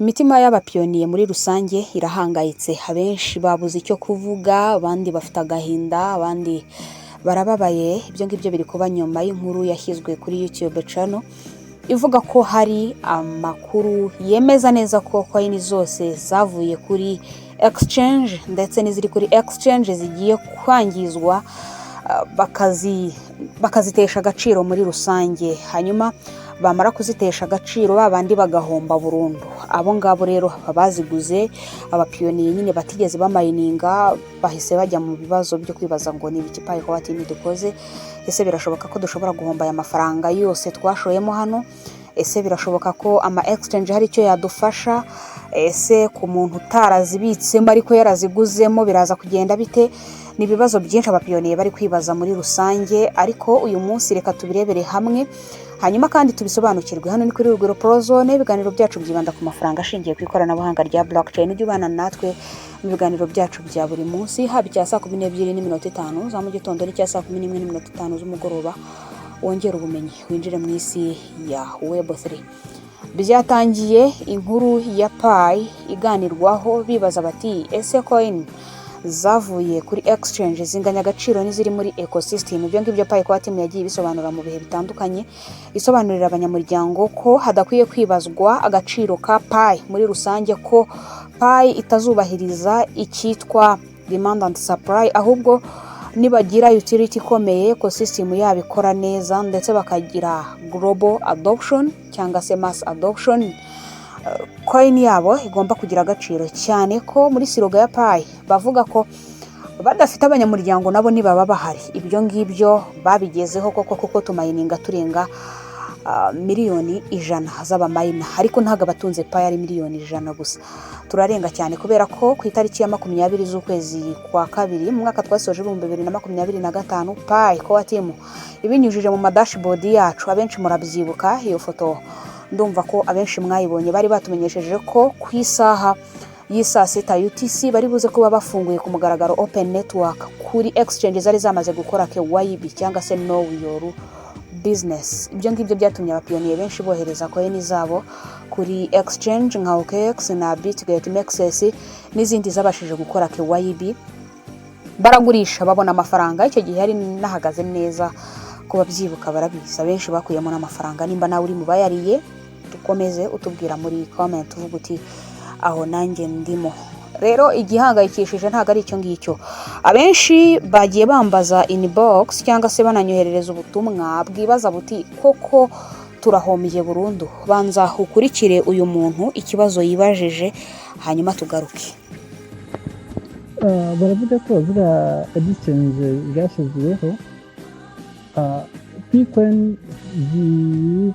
Imitima y'abapiyoniye muri rusange irahangayitse. Abenshi babuze icyo kuvuga, abandi bafite agahinda, abandi barababaye. Ibyo ngibyo biri kuba nyuma y'inkuru yashyizwe kuri YouTube channel ivuga ko hari amakuru yemeza neza ko coin zose zavuye kuri exchange ndetse n'iziri kuri exchange zigiye kwangizwa, bakazitesha agaciro muri rusange. Hanyuma bamara kuzitesha agaciro, ba bandi bagahomba burundu. Abo ngabo rero baziguze, abapiyoniye nyine batigeze bamayininga, bahise bajya mu bibazo byo kwibaza ngo: "Ni ibiki Pi Core Team dukoze? Ese birashoboka ko dushobora guhomba aya mafaranga yose twashoyemo hano? Ese birashoboka ko ama exchange hari icyo yadufasha? Ese ku muntu utarazibitsemo ariko yaraziguzemo biraza kugenda bite?" Ni ibibazo byinshi abapiyoniye bari kwibaza muri rusange, ariko uyu munsi reka tubirebere hamwe, hanyuma kandi tubisobanukirwe. Hano ni kuri Rugwiro Prozone. Ibiganiro byacu byibanda ku mafaranga ashingiye ku ikoranabuhanga rya blockchain. Ujye ubana natwe mu biganiro byacu bya buri munsi, haba icya 12:05 za mu gitondo n'icya 11:05 z'umugoroba. Wongere ubumenyi, winjire mu isi ya Web3. Byatangiye inkuru ya Pi iganirwaho, bibaza bati: "Ese coin zavuye kuri exchange zinganya agaciro n'iziri muri ecosystem?" Ibyo ngibyo Pi Core Team yagiye ibisobanura mu bihe bitandukanye, isobanurira abanyamuryango ko hadakwiye kwibazwa agaciro ka Pi muri rusange, ko Pi itazubahiriza icyitwa demand and supply, ahubwo nibagira utility ikomeye, ecosystem yabo ikora neza, ndetse bakagira global adoption cyangwa se mass adoption, coin yabo igomba kugira agaciro, cyane ko muri slogan ya Pi bavuga ko badafite abanyamuryango nabo ntibaba bahari. Ibyo ngibyo babigezeho koko, kuko tumayininga turenga 100 miliyoni z'abaminer, ariko ntabwo abatunze Pi ari 100 miliyoni gusa, turarenga cyane, kubera ko ku itariki ya 20 z'ukwezi kwa kabiri mu mwaka twasoje 2025, Pi Core Team ibinyujije mu madashboard yacu, abenshi murabyibuka iyo foto, ndumva ko abenshi mwayibonye, bari batumenyesheje ko ku isaha y'isaa sita UTC bari buze kuba bafunguye ku mugaragaro open network kuri exchange zari zamaze gukora KYB cyangwa se know your business. Ibyo ngibyo byatumye abapiyoniye benshi bohereza coin zabo kuri exchange nka OKX na Bitget, MEXC n'izindi zabashije gukora KYB, baragurisha babona amafaranga. Icyo gihe yari nahagaze neza, ku babyibuka barabizi, abenshi bakuyemo n'amafaranga. Nimba nawe uri mu bayariye, dukomeze utubwira muri comment, uvuga uti: "Aho nanjye ndimo." Rero igihangayikishije ntabwo ari icyo ngicyo. Abenshi bagiye bambaza inbox cyangwa se bananyoherereza ubutumwa bwibaza buti: "Koko turahombye burundu?" Banza ukurikire uyu muntu ikibazo yibajije, hanyuma tugaruke. Baravuga ko ziriya exchange zashyizweho, Pi coin ziri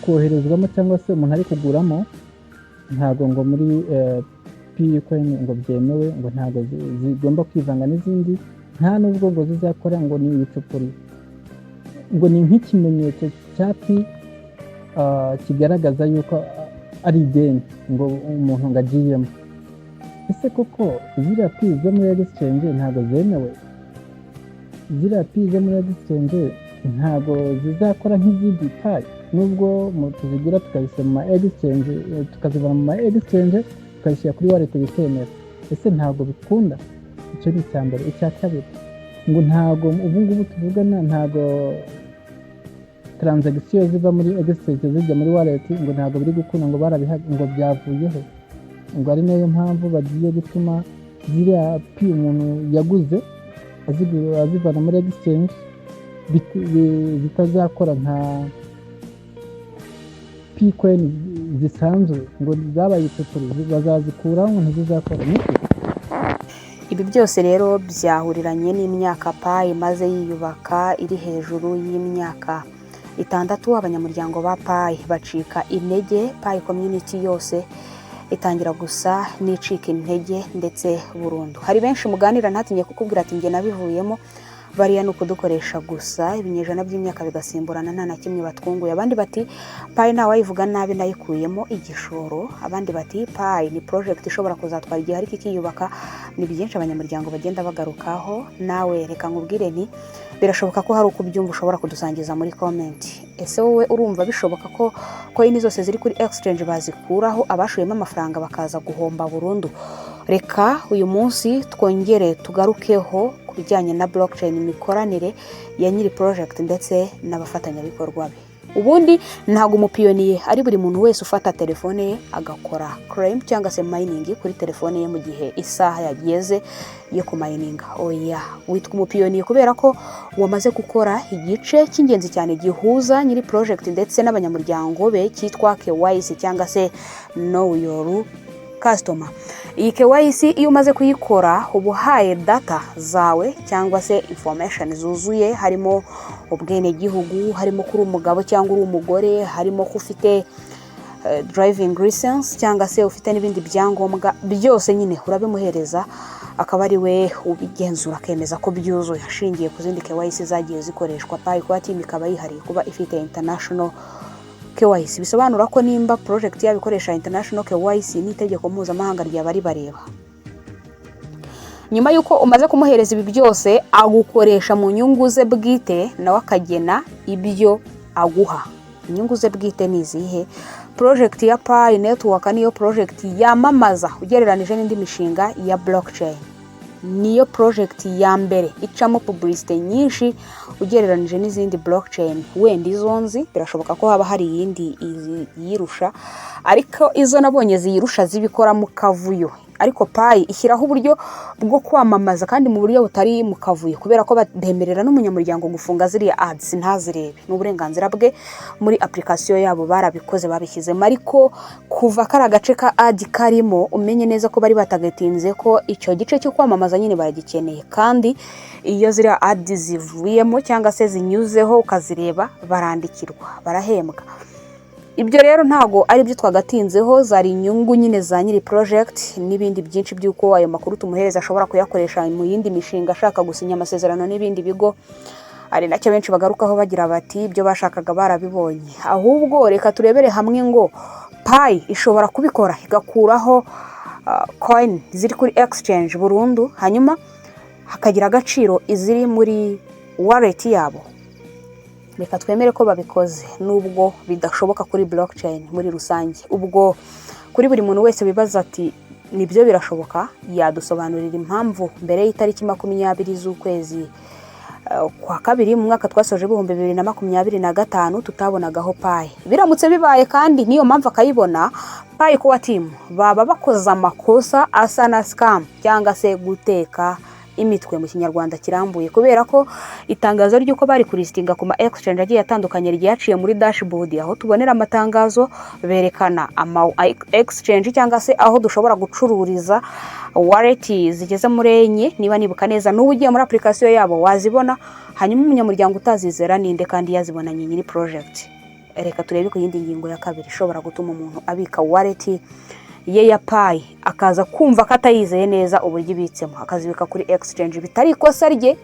koherezwamo cyangwa se umuntu ari kuguramo, ntabwo ngo muri Pi coin ngo byemewe, ngo ntabwo zigomba kwivanga n'izindi, nta nubwo ngo zizakora, ngo ni ibicupuri, ngo ni nk'ikimenyetso cya Pi kigaragaza yuko ari ideni ngo umuntu ngo agiyemo. Ese koko ziriya Pi zo muri exchange ntabwo zemewe? Ziriya Pi zo muri exchange ntabwo zizakora nk'izindi Pi, nubwo tuzigura tukazishyira mu ma exchange, tukazivana mu ma exchange tukazishyira kuri wallet bikemera? Ese ntabwo bikunda? Icyo ni icya mbere. Icya kabiri, ngo ntabwo ubu ngubu tuvugana ntabwo transaction ziva muri exchange zijya muri wallet, ngo ntabwo biri gukunda, ngo barabiha, ngo byavuyeho, ngo ari nayo mpamvu bagiye gutuma ziriya Pi umuntu yaguze azivana muri exchange zitazakora nka Pi coin zisanzwe, ngo zabaye ipepuri, bazazikuraho, ngo ntizizakora. Nibyo? Ibi byose rero byahuriranye n'imyaka Pi imaze yiyubaka iri hejuru y'imyaka 6. Abanyamuryango ba Pi bacika intege, Pi community yose itangira gusa n'icika intege ndetse burundu. Hari benshi muganira ntatinye kukubwira ati: "Njye nabivuyemo, bariya ni ukudukoresha gusa, ibinyejana by'imyaka bigasimburana nta na kimwe batwunguye." Abandi bati: "Pi ntawayivuga nabi, nayikuyemo igishoro." Abandi bati: "Pi ni project ishobora kuzatwara igihe ariko ikiyubaka." Ni byinshi abanyamuryango bagenda bagarukaho. Nawe reka nkubwire nti Birashoboka ko hari uko ubyumva, ushobora kudusangiza muri comment. Ese wowe urumva bishoboka ko coin zose ziri kuri exchange bazikuraho, abashoyemo amafaranga bakaza guhomba burundu? Reka uyu munsi twongere tugarukeho ku bijyanye na blockchain, imikoranire ya nyiri project ndetse n'abafatanyabikorwa be. Ubundi ntabwo umupioneer ari buri muntu wese ufata telefone ye agakora claim cyangwa se mining kuri telefone ye mu gihe isaha yageze yo kumayininga. Oya, witwa umupioneer kubera ko wamaze gukora igice cy'ingenzi cyane gihuza nyiri project ndetse n'abanyamuryango be, cyitwa KYC cyangwa se know your customer. Iyi KYC iyo umaze kuyikora, uba uhaye data zawe cyangwa se information zuzuye, harimo ubwenegihugu, harimo ko uri umugabo cyangwa uri umugore, harimo ko ufite driving license cyangwa se ufite n'ibindi byangombwa byose. Nyine urabimuhereza, akaba ari we ubigenzura, akemeza ko byuzuye ashingiye ku zindi KYC zagiye zikoreshwa. Pi Core Team ikaba yihariye kuba ifite international KYC, bisobanura ko nimba project yabo ikoresha international KYC, n'itegeko mpuzamahanga ryaba ribareba. Nyuma y'uko umaze kumuhereza ibi byose, agukoresha mu nyungu ze bwite, nawe akagena ibyo aguha. Inyungu ze bwite ni izihe? Project ya Pi Network niyo project yamamaza ugereranije n'indi mishinga ya blockchain. Niyo project ya mbere icamo publicité nyinshi ugereranije n'izindi blockchain. Wenda izo nzi, birashoboka ko haba hari iyindi yirusha, ariko izo nabonye ziyirusha zibikora mu kavuyo. Ariko Pi ishyiraho uburyo bwo kwamamaza kandi mu buryo butari mu kavuyo, kubera ko bemerera n'umunyamuryango gufunga ziriya ads ntazirebe, ni uburenganzira bwe. Muri application yabo barabikoze, babishyizemo. Ariko kuva kari agace ka ad karimo, umenye neza ko bari batagatinze ko icyo gice cyo kwamamaza nyine baragikeneye. Kandi iyo ziriya ad zivuyemo cyangwa se zinyuzeho ukazireba, barandikirwa, barahembwa. Ibyo rero ntabwo ari byo twagatinzeho, zari inyungu nyine za nyiri project n'ibindi byinshi by'uko ayo makuru tumuhereza ashobora kuyakoresha mu yindi mishinga, ashaka gusinya amasezerano n'ibindi bigo, ari nacyo benshi bagarukaho bagira bati ibyo bashakaga barabibonye. Ahubwo reka turebere hamwe ngo Pi ishobora kubikora igakuraho coin ziri kuri exchange burundu, hanyuma hakagira agaciro iziri muri wallet yabo. Reka twemere ko babikoze, nubwo bidashoboka kuri blockchain muri rusange. Ubwo kuri buri muntu wese wibaza ati nibyo birashoboka, yadusobanurira impamvu mbere y'itariki 20 z'ukwezi kwa kabiri mu mwaka twasoje 2025 tutabonagaho Pi. Biramutse bibaye kandi niyo mpamvu akayibona, Pi Core Team baba bakoze amakosa asa na scam cyangwa se guteka imitwe mu Kinyarwanda kirambuye, kubera ko itangazo ry'uko bari kulistinga ku ma exchange agiye atandukanye ryaciye muri dashboard, aho tubonera amatangazo berekana ama exchange cyangwa se aho dushobora gucururiza wallet zigeze muri enye niba nibuka neza. N'ubu ugiye muri application yabo wazibona. Hanyuma umunyamuryango utazizera ninde kandi yazibonanye nyiri project? Reka turebe ku yindi ngingo ya kabiri ishobora gutuma umuntu abika wallet ye ya Pi, akaza kumva ko atayizeye neza uburyo ibitsemo, akazibika kuri exchange, bitari ikosa rye.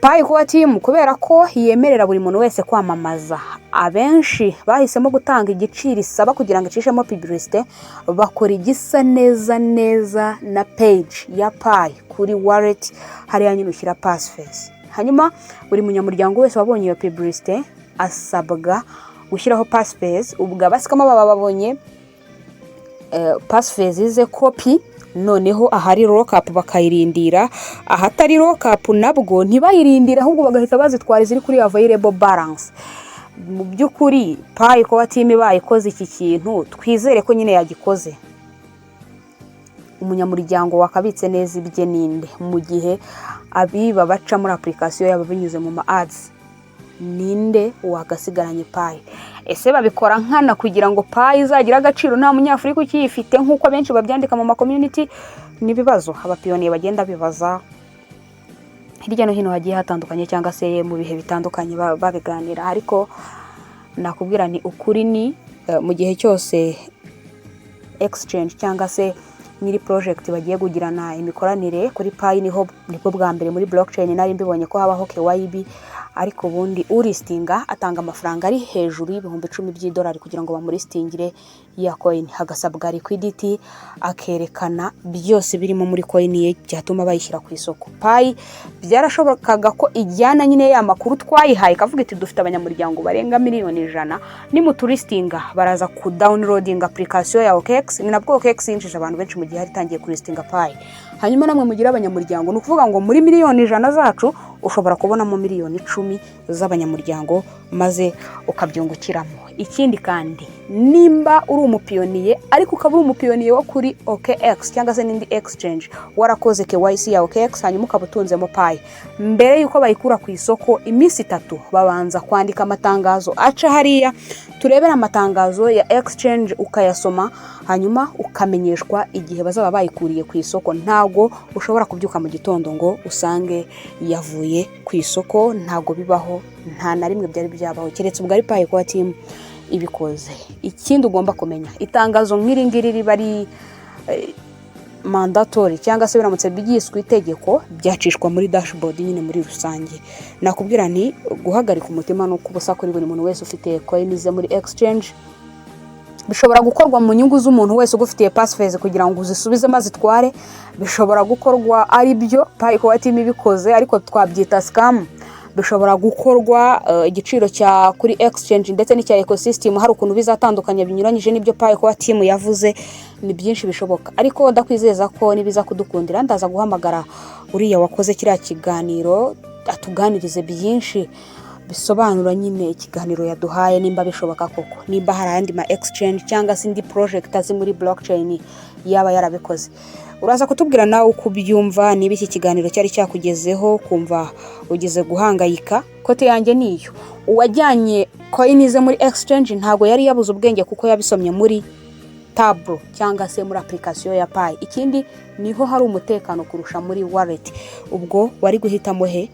Pi Core Team, kubera ko yemerera buri muntu wese kwamamaza, abenshi bahisemo gutanga igiciro isaba kugira ngo icishemo publicité, bakora igisa neza neza na page ya Pi kuri wallet hariya nyine ushyira passphrase. Hanyuma buri munyamuryango wese wabonye iyo publicité asabwa gushyiraho passphrase. Ubwo abascammer baba babonye passphrase ze copy, noneho ahari lockup bakayirindira, ahatari lockup nabwo ntibayirindire, ahubwo bagahita bazitwara iziri kuri available balance. Mu by'ukuri Pi Core Team bayikoze iki kintu, twizere ko nyine yagikoze. Umunyamuryango wakabitse neza ibye ninde, mu gihe abiba baca muri application yabo binyuze mu ma ads? Ninde wagasigaranye Pi? Ese babikora nkana kugira ngo Pi izagire agaciro nta Munyafurika ukiyifite, nk'uko abenshi babyandika mu ma community? Ni ibibazo abapioneer bagenda bibaza hirya no hino hagiye hatandukanye, cyangwa se mu bihe bitandukanye babiganira. Ariko nakubwira ni ukuri, ni mu gihe cyose exchange cyangwa se nyiri project bagiye kugirana imikoranire kuri Pi, niho nibwo bwa mbere muri blockchain nari mbibonye ko habaho KYB. Ariko ubundi ulistinga atanga amafaranga ari hejuru y'10,000 by'idolari kugira ngo bamulistingire ya coin, hagasabwa liquidity, akerekana byose birimo muri coin ye byatuma bayishyira ku isoko. Pi byarashobokaga ko ijyana nyine ya makuru twayihaye, ikavuga iti: "Dufite abanyamuryango barenga miliyoni 100, nimutulistinga baraza ku downloading application ya OKX." Ni nabwo OKX yinjije abantu benshi mu gihe yari itangiye kulistinga Pi. "Hanyuma namwe mugire abanyamuryango." Ni ukuvuga ngo muri miliyoni 100 zacu ushobora kubonamo miliyoni 10 z'abanyamuryango, maze ukabyungukiramo. Ikindi kandi, nimba uri umupioneer, ariko ukaba uri umupioneer wo kuri OKX cyangwa se n'indi exchange, warakoze KYC ya OKX, hanyuma ukaba utunzemo Pi, mbere y'uko bayikura ku isoko iminsi 3 babanza kwandika amatangazo aca hariya turebera amatangazo ya exchange, ukayasoma, hanyuma ukamenyeshwa igihe bazaba bayikuriye ku isoko. Ntabwo ushobora kubyuka mu gitondo ngo usange yavuye ku isoko, ntabwo bibaho, nta na rimwe byari byabaho, keretse ubwo ari Pi Core Team ibikoze. Ikindi ugomba kumenya, itangazo nk'iri ngiri riba ari mandatory, cyangwa se biramutse byiswe itegeko byacishwa muri dashboard nyine muri rusange. Nakubwira nti guhagarika umutima ni ubusa kuri buri muntu wese ufite coin ze muri exchange. Bishobora gukorwa mu nyungu z'umuntu wese ugufitiye passphrase kugira ngo uzisubize maze itware. Bishobora gukorwa ari byo Pi Core Team ibikoze, ariko twabyita scam. Bishobora gukorwa igiciro cya kuri exchange ndetse n'icya ecosystem hari ukuntu bizatandukanya binyuranyije n'ibyo Pi Core Team yavuze. Ni byinshi bishoboka, ariko ndakwizeza ko nibiza kudukundira ndaza guhamagara uriya wakoze kiriya kiganiro, atuganirize byinshi bisobanura nyine ikiganiro yaduhaye, nimba bishoboka koko, nimba hari ayandi ma exchange cyangwa se indi project azi muri blockchain yaba yarabikoze. Uraza kutubwira nawe uko ubyumva, niba iki kiganiro cyari cyakugezeho kumva ugeze guhangayika. Kote yanjye niyo: uwajyanye coin ze muri exchange ntabwo yari yabuze ubwenge, kuko yabisomye muri tableau cyangwa se muri application ya Pi. Ikindi, niho hari umutekano kurusha muri wallet. Ubwo wari guhitamo he?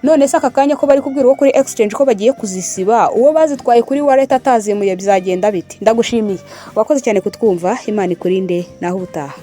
None se aka kanya ko bari kubwira uwo kuri exchange ko bagiye kuzisiba, uwo bazitwaye kuri wallet atazimuye bizagenda bite? Ndagushimiye, wakoze cyane kutwumva. Imana ikurinde, naho ubutaha.